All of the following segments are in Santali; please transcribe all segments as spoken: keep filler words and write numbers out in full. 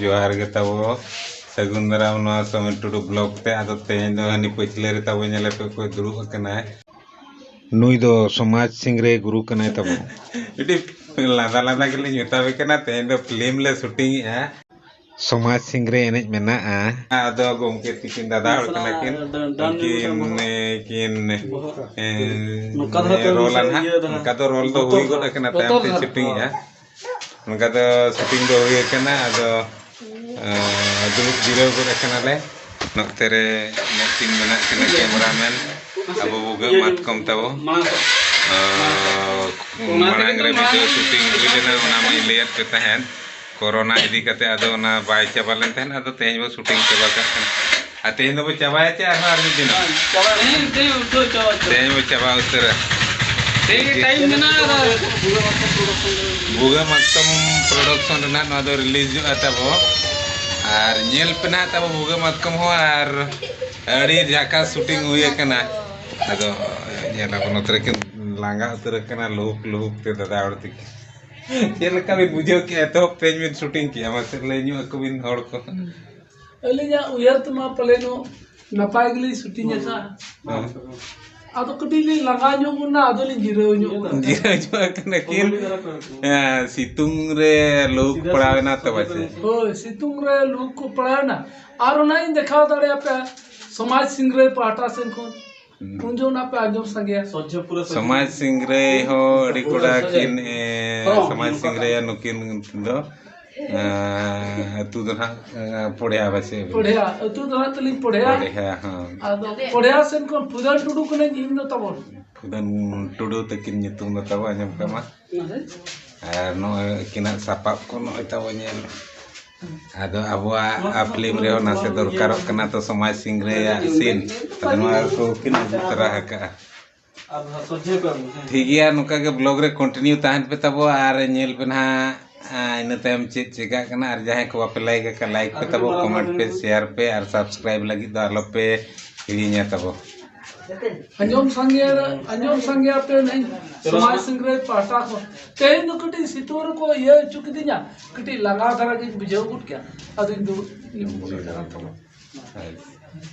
ᱡᱚᱦᱟᱨ ᱜᱮ ᱛᱟᱵᱚ, ᱥᱟᱹᱜᱩᱱ ᱫᱟᱨᱟᱢ ᱱᱚᱣᱟ ᱥᱚᱢᱤᱨ ᱴᱩᱰᱩ ᱵᱞᱚᱜ ᱛᱮ᱾ ᱟᱫᱚ ᱛᱮᱦᱮᱧ ᱫᱚ ᱦᱟᱹᱱᱤ ᱯᱟᱹᱪᱷᱞᱟᱹ ᱨᱮ ᱛᱟᱵᱚ ᱧᱮᱞᱮ ᱯᱮ ᱚᱠᱚᱭ ᱫᱩᱲᱩᱵ ᱟᱠᱟᱱᱟᱭ᱾ ᱱᱩᱭ ᱫᱚ ᱥᱚᱢᱟᱡᱽ ᱥᱤᱝᱨᱟᱹᱭ ᱜᱩᱨᱩ ᱠᱟᱱᱟᱭ ᱛᱟᱵᱚ᱾ ᱢᱤᱫᱴᱤᱡ ᱞᱟᱸᱫᱟ ᱞᱟᱸᱫᱟ ᱜᱮᱞᱤᱧ ᱢᱮᱛᱟᱣᱟᱵᱮ ᱠᱟᱱᱟ, ᱛᱮᱦᱮᱧ ᱫᱚ ᱯᱷᱤᱞᱢ ᱞᱮ ᱥᱩᱴᱤᱝ ᱮᱜᱼᱟ᱾ ᱥᱚᱢᱟᱡᱽ ᱥᱤᱝᱨᱟᱹᱭ ᱮᱱᱮᱡ ᱢᱮᱱᱟᱜᱼᱟ᱾ ᱟᱫᱚ ᱜᱚᱢᱠᱮ ᱛᱤᱠᱤᱱ ᱫᱟᱫᱟ ᱦᱚᱲ ᱠᱟᱱᱟ ᱠᱤᱱ, ᱩᱱᱠᱤᱱ ᱠᱤᱱ ᱨᱳᱞᱟ ᱱᱟᱦᱟᱜ᱾ ᱚᱱᱠᱟ ᱫᱚ ᱨᱳᱞ ᱫᱚ ᱦᱩᱭ ᱜᱚᱫ ᱟᱠᱟᱱᱟ, ᱛᱟᱭᱚᱢ ᱛᱮ ᱥᱩᱴᱤᱝ ᱮᱜᱼᱟ᱾ ᱱᱚᱝᱠᱟ ᱫᱚ ᱥᱩᱴᱤᱝ ᱫᱚ ᱦᱩᱭ ᱟᱠᱟᱱᱟ᱾ ᱟᱫᱚ ᱟᱸ, ᱫᱩᱲᱩᱵ ᱡᱤᱨᱟᱹᱣ ᱜᱚᱫ ᱟᱠᱟᱱᱟᱞᱮ᱾ ᱱᱚᱛᱮ ᱨᱮ ᱱᱩᱠᱤᱱ ᱢᱮᱱᱟᱜ ᱠᱤᱱᱟ ᱠᱮᱢᱮᱨᱟᱢᱮᱱ, ᱟᱵᱚ ᱵᱷᱩᱜᱟᱹᱜ ᱢᱟᱛᱠᱚᱢ ᱛᱟᱵᱚ᱾ ᱟᱸ, ᱢᱟᱲᱟᱝ ᱨᱮ ᱢᱤᱫ ᱫᱷᱟᱣ ᱥᱩᱴᱤᱝ ᱦᱩᱭ ᱞᱮᱱᱟ, ᱚᱱᱟ ᱢᱟᱧ ᱞᱟᱹᱭᱟᱫ ᱯᱮ ᱛᱟᱦᱮᱸᱫ᱾ ᱠᱚᱨᱳᱱᱟ ᱤᱫᱤ ᱠᱟᱛᱮ ᱟᱫᱚ ᱚᱱᱟ ᱵᱟᱭ ᱪᱟᱵᱟ ᱞᱮᱱ ᱛᱟᱦᱮᱸᱫ, ᱟᱫᱚ ᱛᱮᱦᱮᱧ ᱵᱚ ᱥᱩᱴᱤᱝ ᱪᱟᱵᱟ ᱠᱟᱜ ᱠᱟᱱᱟ᱾ ᱟᱨ ᱛᱮᱦᱮᱧ ᱫᱚᱵᱚ ᱪᱟᱵᱟᱭᱟ ᱪᱮ ᱟᱨᱦᱚᱸ ᱟᱨ ᱢᱤᱫ ᱫᱤᱱᱚᱜ? ᱛᱮᱦᱮᱧ ᱵᱚ ᱪᱟᱵᱟ ᱩᱛᱟᱹᱨᱟ᱾ ᱴᱷᱤᱠ ᱜᱮ, ᱴᱟᱭᱤᱢ ᱢᱮᱱᱟᱜᱼᱟ᱾ ᱵᱷᱩᱜᱟᱹᱜ ᱢᱟᱛᱠᱚᱢ ᱯᱨᱚᱰᱟᱠᱥᱚᱱ ᱨᱮᱱᱟᱜ ᱱᱚᱣᱟ ᱫᱚ ᱨᱤᱞᱤᱡᱚᱜᱼᱟ ᱛᱟᱵᱚ᱾ ᱟᱨ ᱧᱮᱞ ᱯᱮ ᱱᱟᱦᱟᱜ ᱛᱟᱵᱚ ᱵᱷᱩᱜᱟᱹᱜ ᱢᱟᱛᱠᱚᱢ ᱦᱚᱸ, ᱟᱨ ᱟᱹᱰᱤ ᱡᱷᱟᱠᱟᱥ ᱥᱩᱴᱤᱝ ᱦᱩᱭ ᱟᱠᱟᱱᱟ᱾ ᱟᱫᱚ ᱧᱮᱞ ᱟᱵᱚ ᱱᱚᱛᱮ ᱨᱮᱠᱤᱱ ᱞᱟᱸᱜᱟ ᱩᱛᱟᱹᱨ ᱟᱠᱟᱱᱟ, ᱞᱩᱦᱩᱠ ᱞᱩᱦᱩᱠ ᱛᱮ ᱫᱟᱫᱟ ᱦᱚᱲ ᱛᱤᱠᱤᱱ᱾ ᱪᱮᱫ ᱞᱮᱠᱟ ᱵᱤᱱ ᱵᱩᱡᱷᱟᱹᱣ ᱠᱮᱜᱼᱟ ᱮᱛᱚᱦᱚᱵ ᱯᱮᱡᱽ ᱵᱤᱱ ᱥᱩᱴᱤᱝ ᱠᱮᱜᱼᱟ? ᱢᱟᱥᱮ ᱞᱟᱹᱭ ᱧᱚᱜ ᱟᱠᱚ ᱵᱤᱱ ᱦᱚᱲ ᱠᱚ᱾ ᱟᱹᱞᱤᱧᱟᱜ ᱩᱭᱦᱟᱹᱨ ᱛᱮᱢᱟ ᱯᱟᱞᱮᱱᱚᱜ ᱱᱟᱯᱟᱭ ᱜᱮᱞᱤᱧ ᱥᱩᱴᱤᱝ ᱟᱠᱟᱫᱼᱟ᱾ ᱦᱮᱸ᱾ ᱟᱫᱚ ᱠᱟᱹᱴᱤᱡ ᱞᱤᱧ ᱞᱟᱸᱜᱟ ᱧᱚᱜ ᱮᱱᱟ, ᱟᱫᱚ ᱞᱤᱧ ᱡᱤᱨᱟᱹᱣ ᱧᱚᱜ ᱮᱱᱟ᱾ ᱡᱤᱨᱟᱹᱣ ᱧᱚᱜ ᱟᱠᱟᱱᱟ ᱠᱤᱱ᱾ ᱦᱮᱸ, ᱥᱤᱛᱩᱝ ᱨᱮ ᱞᱩᱦᱩᱠ ᱯᱟᱲᱟᱣ ᱮᱱᱟ ᱛᱚ ᱯᱟᱪᱮ᱾ ᱦᱳᱭ, ᱥᱤᱛᱩᱝ ᱨᱮ ᱞᱩᱦᱩᱠ ᱠᱚ ᱯᱟᱲᱟᱣ ᱮᱱᱟ᱾ ᱟᱨ ᱚᱱᱟ ᱤᱧ ᱫᱮᱠᱷᱟᱣ ᱫᱟᱲᱮᱭᱟᱯᱮᱭᱟ ᱥᱚᱢᱟᱡᱽ ᱥᱤᱝᱨᱟᱹᱭ ᱯᱟᱦᱴᱟ ᱥᱮᱱ ᱠᱷᱚᱱ᱾ ᱦᱩᱸ᱾ ᱩᱱ ᱡᱚᱠᱷᱚᱱ ᱟᱯᱮ ᱟᱸᱡᱚᱢ ᱥᱟᱸᱜᱮᱭᱟ᱾ ᱥᱚᱢᱟᱡᱽ ᱥᱤᱝᱨᱟᱹᱭ ᱦᱚᱸ ᱟᱹᱰᱤ ᱠᱚᱲᱟ ᱠᱤᱱ, ᱮ, ᱦᱚᱸ, ᱥᱚᱢᱟᱡᱽ ᱱᱚᱝᱠᱟ ᱥᱤᱝᱨᱟᱹᱭᱟ ᱱᱩᱠᱤᱱ ᱫᱚ᱾ ᱟᱸ, ᱟᱹᱛᱩ ᱫᱚ ᱱᱟᱦᱟᱜ, ᱟᱸ, ᱯᱚᱲᱮᱭᱟ ᱯᱟᱪᱮ᱾ ᱯᱚᱲᱮᱭᱟ, ᱟᱹᱛᱩ ᱫᱚ ᱱᱟᱦᱟᱜ ᱛᱟᱹᱞᱤᱧ ᱯᱚᱲᱮᱭᱟ᱾ ᱯᱚᱲᱮᱭᱟ, ᱦᱚᱸ᱾ ᱟᱫᱚ ᱯᱚᱲᱮᱭᱟ ᱥᱮᱱ ᱠᱷᱚᱱ ᱯᱷᱩᱫᱟᱱ ᱴᱩᱰᱩ ᱠᱟᱹᱱᱟᱹᱧ ᱤᱧ ᱫᱚ ᱛᱟᱵᱚᱱ᱾ ᱯᱷᱩᱫᱟᱱ ᱴᱩᱰᱩ ᱛᱟᱹᱠᱤᱱ ᱧᱩᱛᱩᱢ ᱫᱚ ᱛᱟᱵᱚ ᱟᱸᱡᱚᱢ ᱠᱟᱜ ᱢᱟ᱾ ᱚᱱᱟ ᱨᱮ? ᱟᱨ ᱱᱚᱜᱼᱚᱭ ᱟᱹᱠᱤᱱᱟᱜ ᱥᱟᱯᱟᱵ ᱠᱚ ᱱᱚᱜᱼᱚᱭ ᱛᱟᱵᱚ ᱧᱮᱞ᱾ ᱟᱫᱚ ᱟᱵᱚᱣᱟᱜ ᱱᱚᱣᱟ ᱯᱷᱤᱞᱢ ᱨᱮᱦᱚᱸ ᱱᱟᱥᱮ ᱫᱚᱨᱠᱟᱨᱚᱜ ᱠᱟᱱᱟ ᱛᱚ ᱥᱚᱢᱟᱡᱽ ᱥᱤᱝᱨᱟᱹᱭᱟᱜ ᱥᱤᱱ᱾ ᱟᱫᱚ ᱱᱚᱣᱟ ᱠᱚ ᱠᱤᱱ ᱟᱹᱜᱩ ᱛᱚᱨᱟ ᱟᱠᱟᱜᱼᱟ᱾ ᱟᱨ ᱥᱚᱡᱷᱮ ᱠᱚ ᱟᱹᱜᱩ, ᱦᱮᱸ᱾ ᱴᱷᱤᱠ ᱜᱮᱭᱟ, ᱱᱚᱝᱠᱟ ᱜᱮ ᱵᱞᱚᱜ ᱨᱮ ᱠᱚᱱᱴᱤᱱᱤᱭᱩ ᱛᱟᱦᱮᱱ ᱯᱮ ᱛᱟᱵᱚ, ᱟᱨ ᱧᱮᱞ ᱯᱮ ᱱᱟᱦᱟᱜ, ᱟ, ᱤᱱᱟᱹ ᱛᱟᱭᱚᱢ ᱪᱮᱫ ᱪᱮᱠᱟᱜ ᱠᱟᱱᱟ᱾ ᱟᱨ ᱡᱟᱦᱟᱸᱭ ᱠᱚ ᱵᱟᱯᱮ ᱞᱟᱭᱤᱠ ᱟᱠᱟᱫ, ᱞᱟᱭᱤᱠ ᱯᱮ ᱛᱟᱵᱚ, ᱠᱚᱢᱮᱱᱴ ᱯᱮ, ᱥᱮᱭᱟᱨ ᱯᱮ, ᱟᱨ ᱥᱟᱵᱥᱠᱨᱟᱭᱤᱵ ᱞᱟᱹᱜᱤᱫ ᱫᱚ ᱟᱞᱚᱯᱮ ᱦᱤᱲᱤᱧᱟ ᱛᱟᱵᱚ᱾ ᱟᱸᱡᱚᱢ ᱥᱟᱸᱜᱮ, ᱟᱸᱡᱚᱢ ᱥᱟᱸᱜᱮ ᱟᱯᱮ ᱱᱟᱹᱧ ᱥᱚᱢᱟᱡᱽ ᱥᱤᱝᱨᱟᱹᱭ ᱯᱟᱦᱴᱟ ᱠᱷᱚᱱ᱾ ᱛᱮᱦᱮᱧ ᱫᱚ ᱠᱟᱹᱴᱤᱡ ᱥᱤᱛᱩᱝ ᱨᱮᱠᱚ ᱤᱭᱟᱹ ᱦᱚᱪᱚ ᱠᱤᱫᱤᱧᱟ, ᱠᱟᱹᱴᱤᱡ ᱞᱟᱸᱜᱟ ᱫᱷᱟᱨᱟ ᱜᱤᱧ ᱵᱩᱡᱷᱟᱹᱣ ᱜᱚᱫ ᱠᱮᱫᱟ, ᱟᱫᱚᱧ ᱫᱩᱲᱩᱵ ᱧᱚᱜ ᱠᱟᱱᱟ ᱛᱚᱵᱮ᱾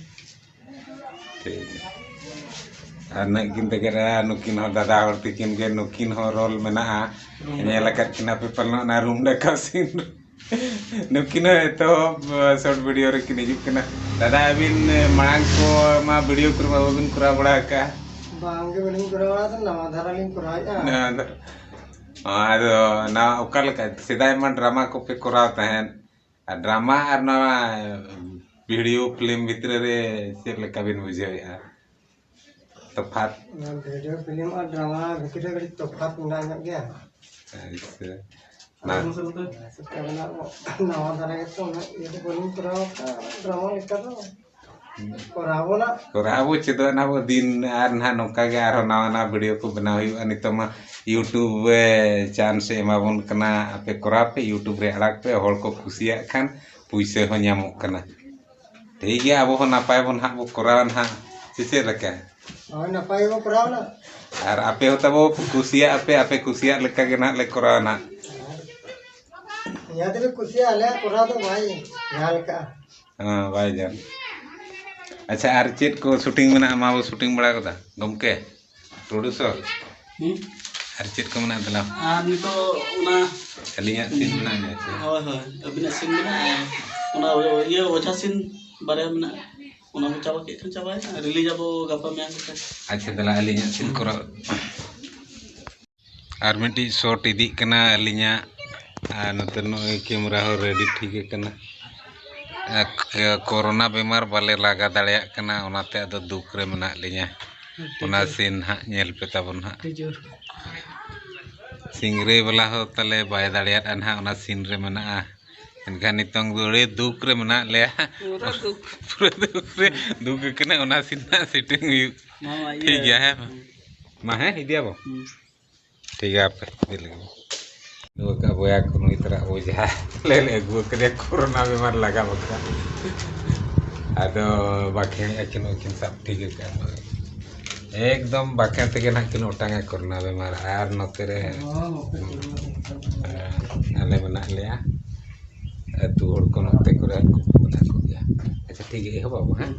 ᱴᱷᱤᱠ᱾ ᱟᱨ ᱱᱩᱠᱤᱱ ᱛᱟᱹᱠᱤᱱ, ᱱᱩᱠᱤᱱ ᱦᱚᱸ ᱫᱟᱫᱟ ᱦᱚᱲ ᱛᱟᱹᱠᱤᱱ ᱜᱮ, ᱱᱩᱠᱤᱱ ᱦᱚᱸ ᱨᱳᱞ ᱢᱮᱱᱟᱜᱼᱟ, ᱧᱮᱞ ᱟᱠᱟᱫ ᱠᱤᱱᱟ ᱯᱮ ᱯᱟᱞᱮᱱ ᱚᱱᱟ ᱨᱩᱢ ᱰᱟᱠᱟᱣ ᱥᱤᱱ᱾ ᱱᱩᱠᱤᱱ ᱦᱚᱸ ᱮᱛᱚᱦᱚᱵ ᱥᱚᱨᱴ ᱵᱷᱤᱰᱤᱭᱳ ᱨᱮᱠᱤᱱ ᱦᱤᱡᱩᱜ ᱠᱟᱱᱟ᱾ ᱫᱟᱫᱟ, ᱟᱹᱵᱤᱱ ᱢᱟᱲᱟᱝ ᱠᱚ ᱢᱟ ᱵᱷᱤᱰᱤᱭᱳ ᱠᱚᱨᱮ ᱢᱟ ᱵᱟᱵᱤᱱ ᱠᱚᱨᱟᱣ ᱵᱟᱲᱟ ᱟᱠᱟᱫᱼᱟ? ᱵᱟᱝ ᱜᱮ, ᱵᱟᱹᱞᱤᱧ ᱠᱚᱨᱟᱣ ᱵᱟᱲᱟ ᱟᱠᱟᱫᱟ, ᱱᱟᱣᱟ ᱫᱷᱟᱨᱟ ᱞᱤᱧ ᱠᱚᱨᱟᱣᱮᱫᱼᱟ᱾ ᱱᱟᱣᱟ ᱫᱷᱟᱨᱟ᱾ ᱟᱫᱚ ᱱᱟᱣᱟ ᱚᱠᱟ ᱞᱮᱠᱟ? ᱥᱮᱫᱟᱭ ᱢᱟ ᱰᱨᱟᱢᱟ ᱠᱚᱯᱮ ᱠᱚᱨᱟᱣ ᱛᱟᱦᱮᱸᱫ, ᱟᱨ ᱰᱨᱟᱢᱟ ᱟᱨ ᱱᱚᱣᱟ ᱵᱷᱤᱰᱤᱭᱳ ᱯᱷᱤᱞᱢ ᱵᱷᱤᱛᱨᱤ ᱨᱮ ᱪᱮᱫ ᱞᱮᱠᱟ ᱵᱤᱱ ᱵᱩᱡᱷᱟᱹᱣᱮᱫᱼᱟ ᱛᱚᱯᱷᱟᱛ? ᱚᱱᱟ ᱵᱷᱤᱰᱤᱭᱳ ᱯᱷᱤᱞᱢ ᱟᱨ ᱰᱨᱟᱢᱟ ᱵᱷᱤᱛᱨᱤ ᱨᱮ ᱠᱟᱹᱴᱤᱡ ᱛᱚᱯᱷᱟᱛ ᱢᱮᱱᱟᱜ ᱧᱚᱜ ᱜᱮᱭᱟ᱾ ᱟᱪᱪᱷᱟ᱾ ᱟᱨ ᱱᱟ- ᱦᱤᱥᱟᱹᱵ ᱛᱮ ᱢᱮᱱᱟᱜ ᱱᱟᱣᱟ ᱫᱷᱟᱨᱟ ᱜᱮᱛᱚ, ᱩᱱᱟᱹᱜ ᱤᱭᱟᱹ ᱫᱚ ᱵᱟᱹᱞᱤᱧ ᱠᱚᱨᱟᱣ ᱟᱠᱟᱫᱼᱟ ᱰᱨᱟᱢᱟ ᱞᱮᱠᱟ ᱫᱚ᱾ ᱠᱚᱨᱟᱣ ᱵᱚᱱᱟ᱾ ᱠᱚᱨᱟᱣ ᱟᱵᱚ, ᱪᱮᱫᱚᱜ ᱟᱵᱚ ᱫᱤᱱ, ᱟᱨ ᱱᱟᱦᱟᱜ ᱱᱚᱝᱠᱟ ᱜᱮ ᱟᱨᱦᱚᱸ ᱱᱟᱣᱟ ᱱᱟᱣᱟ ᱵᱷᱤᱰᱤᱭᱳ ᱠᱚ ᱵᱮᱱᱟᱣ ᱦᱩᱭᱩᱜᱼᱟ᱾ ᱱᱤᱛᱚᱜ ᱢᱟ YouTube ᱮ ᱪᱟᱱᱥ ᱮ ᱮᱢᱟ ᱵᱚᱱ ᱠᱟᱱᱟ, ᱟᱯᱮ ᱠᱚᱨᱟᱣ ᱯᱮ, YouTube ᱨᱮ ᱟᱲᱟᱜ ᱯᱮ, ᱦᱚᱲ ᱠᱚ ᱠᱩᱥᱤᱭᱟᱜ ᱠᱷᱟᱱ ᱯᱩᱭᱥᱟᱹ ᱦᱚᱸ ᱧᱟᱢᱚᱜ ᱠᱟᱱᱟ᱾ ᱴᱷᱤᱠ ᱜᱮᱭᱟ, ᱟᱵᱚ ᱦᱚᱸ ᱱᱟᱯᱟᱭ ᱵᱚᱱ ᱦᱟᱸᱜ ᱵᱚ ᱠᱚᱨᱟᱣᱟ ᱱᱟᱦᱟᱜ, ᱥᱮ ᱪᱮᱫ ᱞᱮᱠᱟ? ᱦᱳᱭ, ᱱᱟᱯᱟᱭ ᱜᱮᱵᱚ ᱠᱚᱨᱟᱣᱟ ᱱᱟᱦᱟᱜ᱾ ᱟᱨ ᱟᱯᱮ ᱦᱚᱸ ᱛᱟᱵᱚ ᱠᱩᱥᱤᱭᱟᱜ ᱟᱯᱮ, ᱟᱯᱮ ᱠᱩᱥᱤᱭᱟᱜ ᱞᱮᱠᱟ ᱜᱮ ᱱᱟᱦᱟᱜ ᱞᱮ ᱠᱚᱨᱟᱣᱟ ᱱᱟᱦᱟᱜ᱾ ᱱᱤᱭᱟᱹ ᱛᱮᱯᱮ ᱠᱩᱥᱤᱭᱟᱜᱼᱟ, ᱟᱞᱮᱭᱟᱜ ᱠᱚᱨᱟᱣ ᱫᱚ ᱵᱟᱭ ᱡᱟᱦᱟᱸ ᱞᱮᱠᱟ᱾ ᱦᱮᱸ, ᱵᱟᱭ ᱡᱟᱦᱟᱸ᱾ ᱟᱪᱪᱷᱟ, ᱟᱨ ᱪᱮᱫ ᱠᱚ ᱥᱩᱴᱤᱝ ᱢᱮᱱᱟᱜᱼᱟ, ᱢᱟ ᱵᱚ ᱥᱩᱴᱤᱝ ᱵᱟᱲᱟ ᱠᱟᱫᱟ ᱜᱚᱢᱠᱮ? ᱯᱨᱚᱰᱩᱥᱚᱨ? ᱦᱩᱸ? ᱟᱨ ᱪᱮᱫ ᱠᱚ ᱢᱮᱱᱟᱜ ᱛᱟᱞᱟᱝ? ᱟᱨ ᱱᱤᱛᱚᱜ ᱚᱱᱟ ᱟᱹᱞᱤᱧᱟᱜ ᱥᱤᱱ ᱢᱮᱱᱟᱜ ᱜᱮᱭᱟ ᱥᱮ? ᱦᱳᱭ, ᱦᱳᱭ, ᱟᱹᱵᱤᱱᱟᱜ ᱥᱤᱱ ᱢᱮᱱᱟᱜᱼᱟ᱾ ᱚᱱᱟ ᱤᱭᱟᱹ ᱚᱡᱷᱟ ᱥᱤᱱ ᱵᱟᱨᱭᱟ ᱢᱮᱱᱟᱜᱼᱟ᱾ ᱚᱱᱟ ᱵᱚ ᱪᱟᱵᱟ ᱠᱮᱫ ᱠᱷᱟᱱ ᱪᱟᱵᱟᱭᱮᱱᱟ, ᱨᱤᱞᱤᱡᱽ ᱟᱵᱚ ᱜᱟᱯᱟ ᱢᱮᱭᱟᱝ ᱠᱚᱛᱮ᱾ ᱟᱪᱪᱷᱟ, ᱛᱟᱦᱞᱮ ᱟᱹᱞᱤᱧᱟᱜ ᱥᱤᱱ ᱠᱚᱨᱟᱣ᱾ ᱟᱨ ᱢᱤᱫᱴᱤᱡ ᱥᱚᱴ ᱤᱫᱤᱜ ᱠᱟᱱᱟ ᱟᱹᱞᱤᱧᱟᱜ, ᱟᱨ ᱱᱚᱛᱮ ᱱᱚᱜᱼᱚᱭ ᱠᱮᱢᱮᱨᱟ ᱦᱚᱸ ᱨᱮᱰᱤ ᱴᱷᱤᱠ ᱟᱠᱟᱱᱟ᱾ ᱟᱨ ᱠ-, ᱠᱳᱨᱳᱱᱟ ᱵᱤᱢᱟᱨ ᱵᱟᱞᱮ ᱞᱟᱜᱟ ᱫᱟᱲᱮᱭᱟᱜ ᱠᱟᱱᱟ, ᱚᱱᱟᱛᱮ ᱟᱫᱚ ᱫᱩᱠ ᱨᱮ ᱢᱮᱱᱟᱜ ᱞᱤᱧᱟ᱾ ᱚᱱᱟ ᱥᱤᱱ ᱦᱟᱸᱜ ᱧᱮᱞ ᱯᱮ ᱛᱟᱵᱚᱱ ᱦᱟᱸᱜ᱾ ᱟᱹᱰᱤ ᱡᱳᱨ᱾ ᱥᱤᱝᱨᱟᱹᱭ ᱵᱟᱞᱟ ᱦᱚᱸ ᱛᱟᱞᱮ ᱵᱟᱭ ᱫᱟᱲᱮᱭᱟᱜᱼᱟ ᱱᱟᱦᱟᱜ, ᱚᱱᱟ ᱥᱤᱱ ᱨᱮ ᱢᱮᱱᱟᱜᱼᱟ᱾ ᱮᱱᱠᱷᱟᱱ ᱱᱤᱛᱚᱝ ᱫᱚ ᱟᱹᱰᱤ ᱫᱩᱠ ᱨᱮ ᱢᱮᱱᱟᱜ ᱞᱮᱭᱟ᱾ ᱯᱩᱨᱟᱹ ᱫᱩᱠ᱾ ᱯᱩᱨᱟᱹ ᱫᱩᱠ ᱨᱮ, ᱫᱩᱠ ᱠᱟᱱᱟ, ᱚᱱᱟ ᱥᱤᱱ ᱦᱟᱸᱜ ᱥᱮᱴᱤᱝ ᱦᱩᱭᱩᱜ᱾ ᱢᱟ, ᱢᱟ, ᱴᱷᱤᱠ ᱤᱭᱟᱹ᱾ ᱜᱮᱭᱟ, ᱦᱮᱸ? ᱦᱩᱸ᱾ ᱢᱟ, ᱦᱮᱸ, ᱤᱫᱤᱭᱟᱵᱚ᱾ ᱦᱩᱸ᱾ ᱴᱷᱤᱠ ᱜᱮᱭᱟ, ᱦᱟᱯᱮ, ᱤᱫᱤ ᱞᱮᱜᱮ ᱵᱚ᱾ ᱟᱹᱜᱩ ᱟᱠᱟᱫ ᱵᱚᱭᱦᱟ ᱠᱚ, ᱱᱩᱭ ᱛᱚᱨᱟ ᱚᱡᱷᱟ᱾ ᱞᱮ, ᱞᱮ ᱟᱹᱜᱩ ᱟᱠᱟᱫᱮᱭᱟ ᱠᱳᱨᱳᱱᱟ ᱵᱤᱢᱟᱨ ᱞᱟᱜᱟᱣ ᱟᱠᱟᱫ᱾ ᱟᱫᱚ ᱵᱟᱠᱷᱮᱲ ᱟᱹᱠᱤᱱ, ᱟᱹᱠᱤᱱ ᱥᱟᱵ ᱴᱷᱤᱠ ᱟᱠᱟᱫ ᱱᱚᱜᱼᱚᱭ᱾ ᱮᱠᱫᱚᱢ ᱵᱟᱠᱷᱮᱬ ᱛᱮᱜᱮ ᱱᱟᱦᱟᱜ ᱠᱤᱱ ᱚᱴᱟᱝᱟ ᱠᱳᱨᱳᱱᱟ ᱵᱮᱢᱟᱨ᱾ ᱟᱨ ᱱᱚᱛᱮ ᱨᱮ ᱟᱞᱮ ᱢᱮᱱᱟᱜ ᱞᱮᱭᱟ, ᱟᱹᱛᱩ ᱦᱚᱲ ᱠᱚ ᱱᱚᱛᱮ ᱠᱚᱨᱮ ᱩᱱᱠᱩ ᱠᱚ ᱢᱮᱱᱟᱜ ᱠᱚᱜᱮᱭᱟ᱾ ᱟᱪᱪᱷᱟ, ᱴᱷᱤᱠ ᱜᱮᱭᱟ, ᱮᱦᱚᱵ ᱟᱵᱚ, ᱦᱮᱸ?